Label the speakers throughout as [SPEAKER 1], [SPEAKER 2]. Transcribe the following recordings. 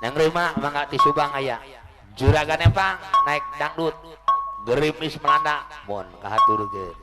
[SPEAKER 1] Neng Rima mangga ti Subang aya. Juragan Empang naik dangdut. Gerimis melanda mun kahaturkeun.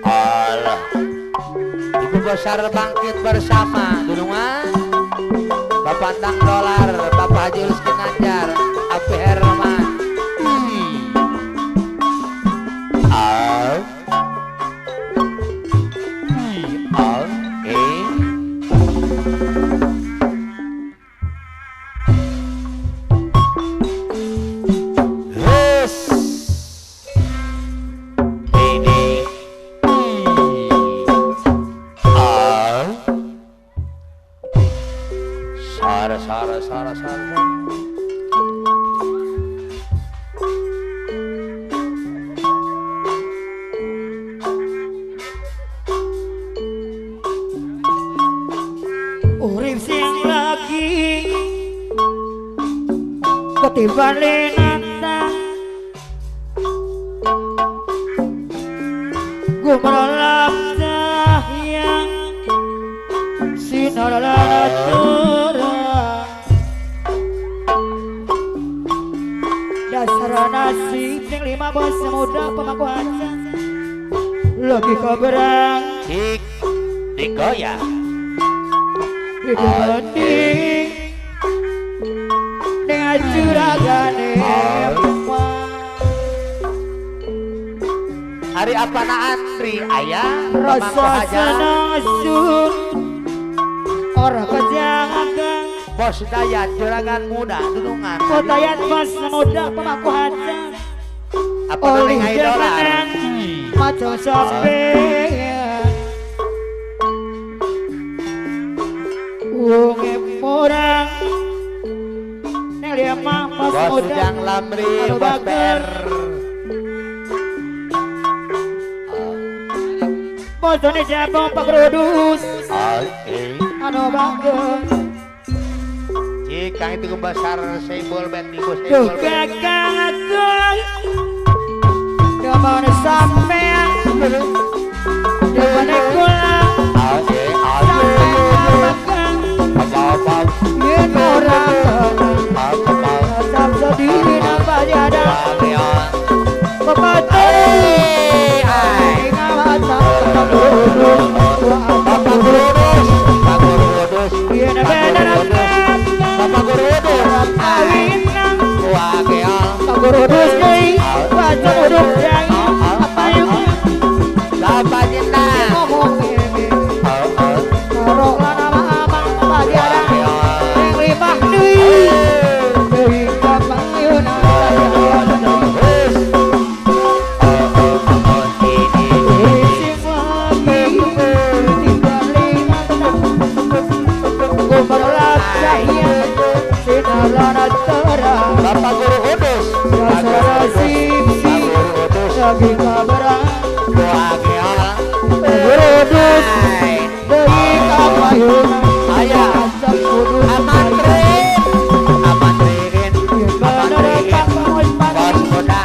[SPEAKER 1] Allah. Ibu besar bangkit bersama dunungan Bapak Tang Dolar, Bapak Haji Ulus Kinanjar, Api Herman. A I A E S D D I A Sara sara sara sara.
[SPEAKER 2] Urip sing lagi ketibane nantang gumerlap cahya sinar terang dasar nasib ning lima bos muda pemangku hajat lagi keberang
[SPEAKER 1] cik digoyang
[SPEAKER 2] dibanding dengan juragane
[SPEAKER 1] hari apa na Andri ayah
[SPEAKER 2] rasa senang sun ora kejaga
[SPEAKER 1] bos Dayat juragan muda dunungan
[SPEAKER 2] bos Dayat bos muda pemangku hajat
[SPEAKER 1] apa
[SPEAKER 2] oleh dolar maco sampean wonge murang ning lemah mas
[SPEAKER 1] bos
[SPEAKER 2] muda
[SPEAKER 1] Ujang Lamri bos PR
[SPEAKER 2] bosone jabong Pak Rudus anu bagus
[SPEAKER 1] cik kang itu besar sebol band ibu sebol
[SPEAKER 2] kakang aku demane sampean demane kula yen ora tetap sedih nambah ada pepatah
[SPEAKER 1] Bapak Gurudus, Bapak Gurudus, Bapak Gurudus,
[SPEAKER 2] Pak Gurudus deui, baca uduk jai, apa yuk?
[SPEAKER 1] Bapak cinta,
[SPEAKER 2] karo lana amang padiara, ning limah deui, deui kapayuna.
[SPEAKER 1] Bapak Guru Kudus,
[SPEAKER 2] lagi kabaran Gurudus deui kapayuna
[SPEAKER 1] ayah amantrin amantrin amantrin bos muda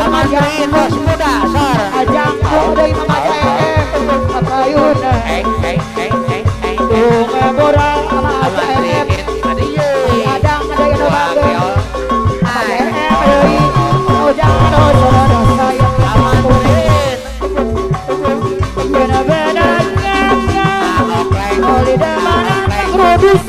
[SPEAKER 1] amantrin bos muda sor
[SPEAKER 2] ajang deui mama em kapayuna
[SPEAKER 1] eng eng eng eng eng
[SPEAKER 2] dunge borang amantrin adang ada yang bagus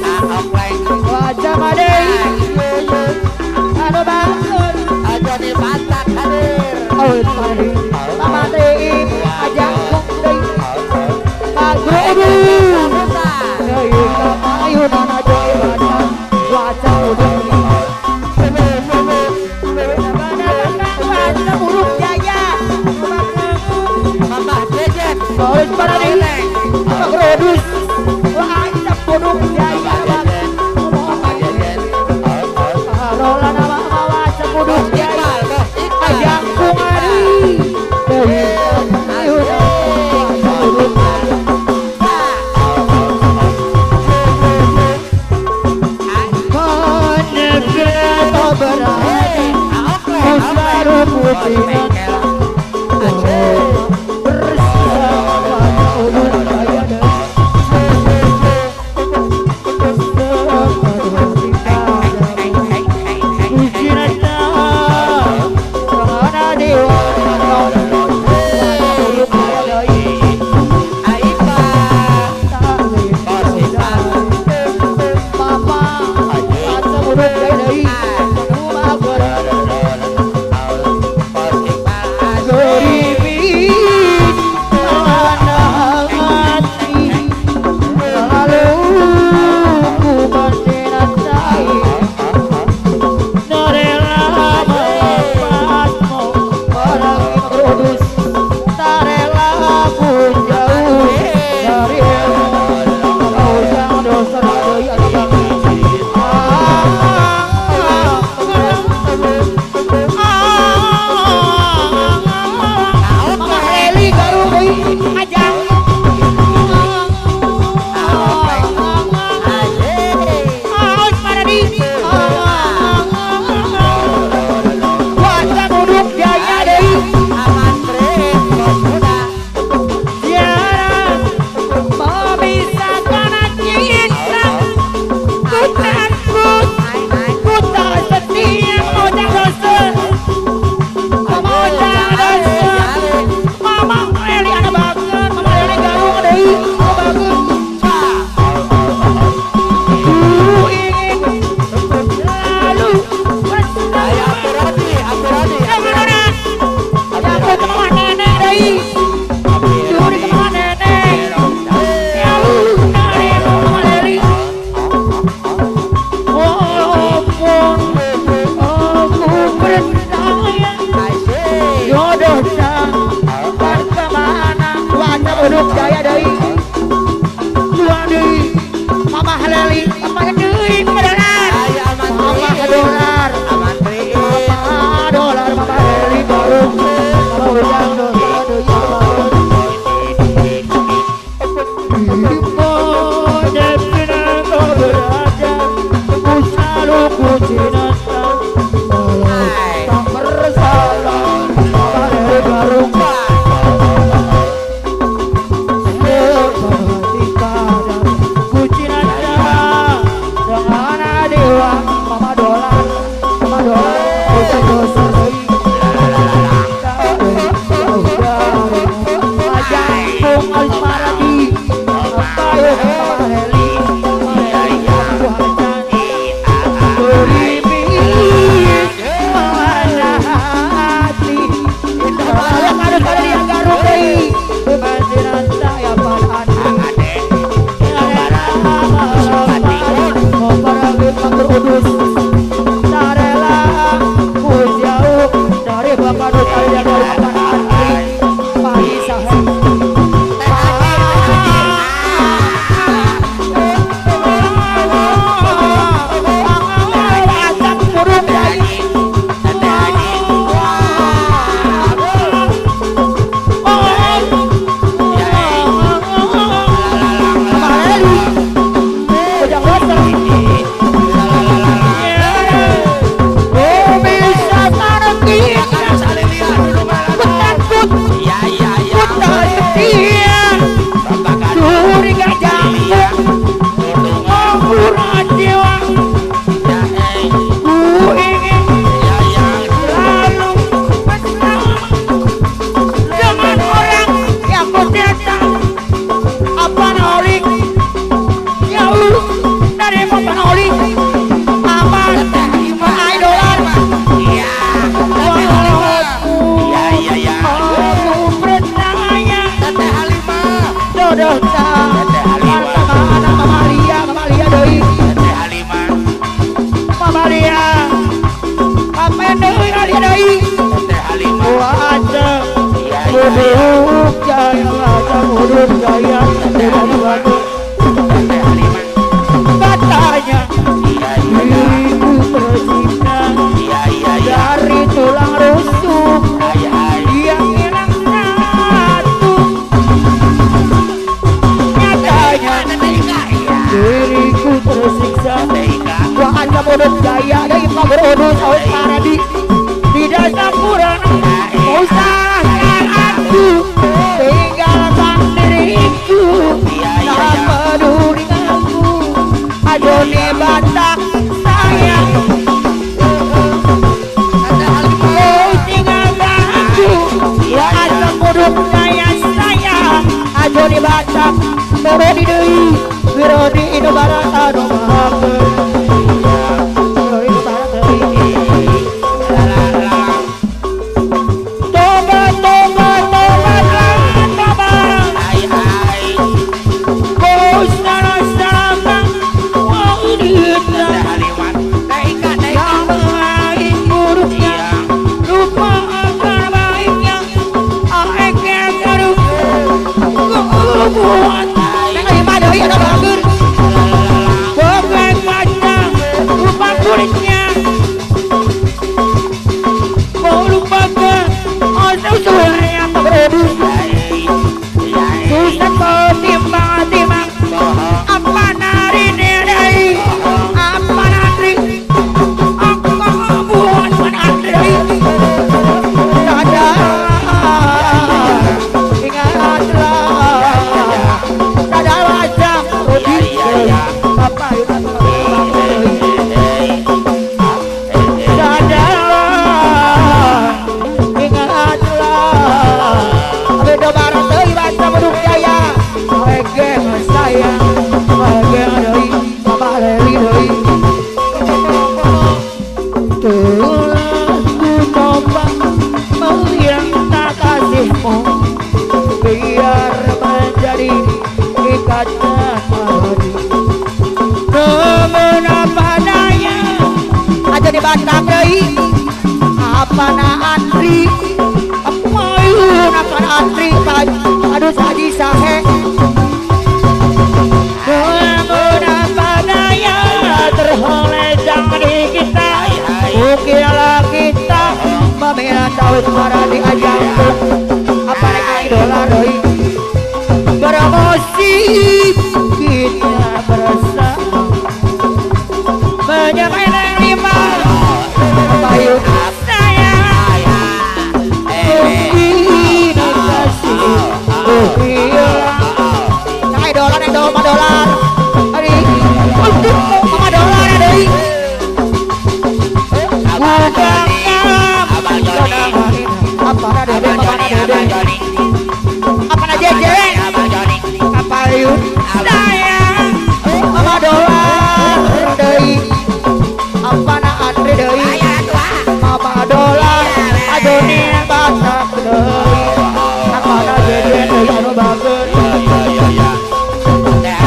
[SPEAKER 2] Muduk Jaya deui. Dua deui. Mama Haleli, apa deui dolar. Mama dolar. Mama dolar, Mama Haleli baru. Mama ujang dolar deui. Katanya diriku tercinta dari tulang rusuk yang hilang satu. Nyatanya diriku tersiksa. Wah anda bodoh jaya dari pagar odus awet paradi tidak kurang usahakan aku tinggalkan diriku tak peduli aku adone Batak sayang kau tinggalkan aku wah anda bodoh jaya sayang adone Batak Rodi deui Wirodi Indo Barat anu apa na antri, apa na antri, aduh saji sahe. bos para diajak apa lagi dolar doi bermusim kita bersama menyamai yang lima payu sayang mungkin kasih hilang naik dolar naik dolar dolar untuk mama dolar doi apa aja apa yuk sayang mama dolar deui apa na Andre deui mama dolar Ajoni Batak deui apa na jeje deui anu bageun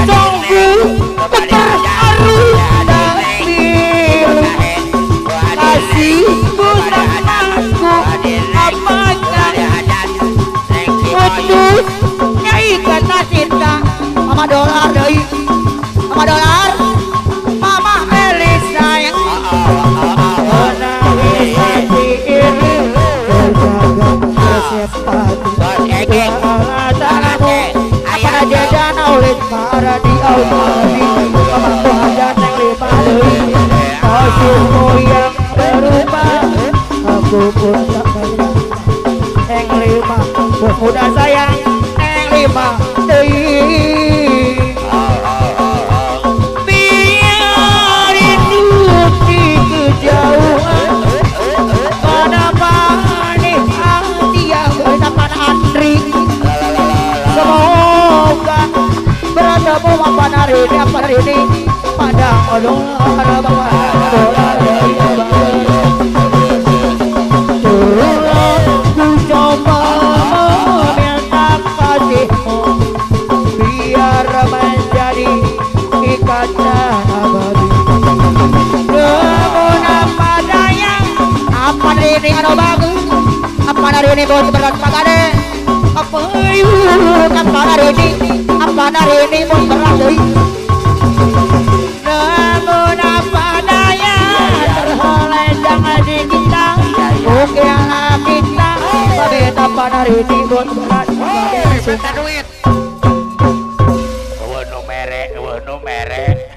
[SPEAKER 2] sungguh terharu dan pilu kasihku samaku amanah putusnya ikatan cinta mama dolar deui mama dolar mama Elis sayang menangis hati ini terjaga bersepati alasanmu apa aja dan oleh para di audari mamaku hajat yang lima deui kasihmu yang berubah aku pun tak pernah yang lima bos muda sayang yang lima deui biarin di kejauhan pada panik hati yang bersamaan Andri semoga bertemu apa hari ini pada dolar bapak dolar ku coba meminta kasihmu biar menjadi ikatan abadi. Namun apa daya apa hari ini anu bagus apa hari ini bos berat pagade apa yuk apa hari ini apa hari ini bos berat deui. Namun apa daya terhelai jangan di kita oke lah kita pamit apa hari ini bos berat
[SPEAKER 1] pagade. Minta duit. Eueuh nu mere, eueuh nu mere.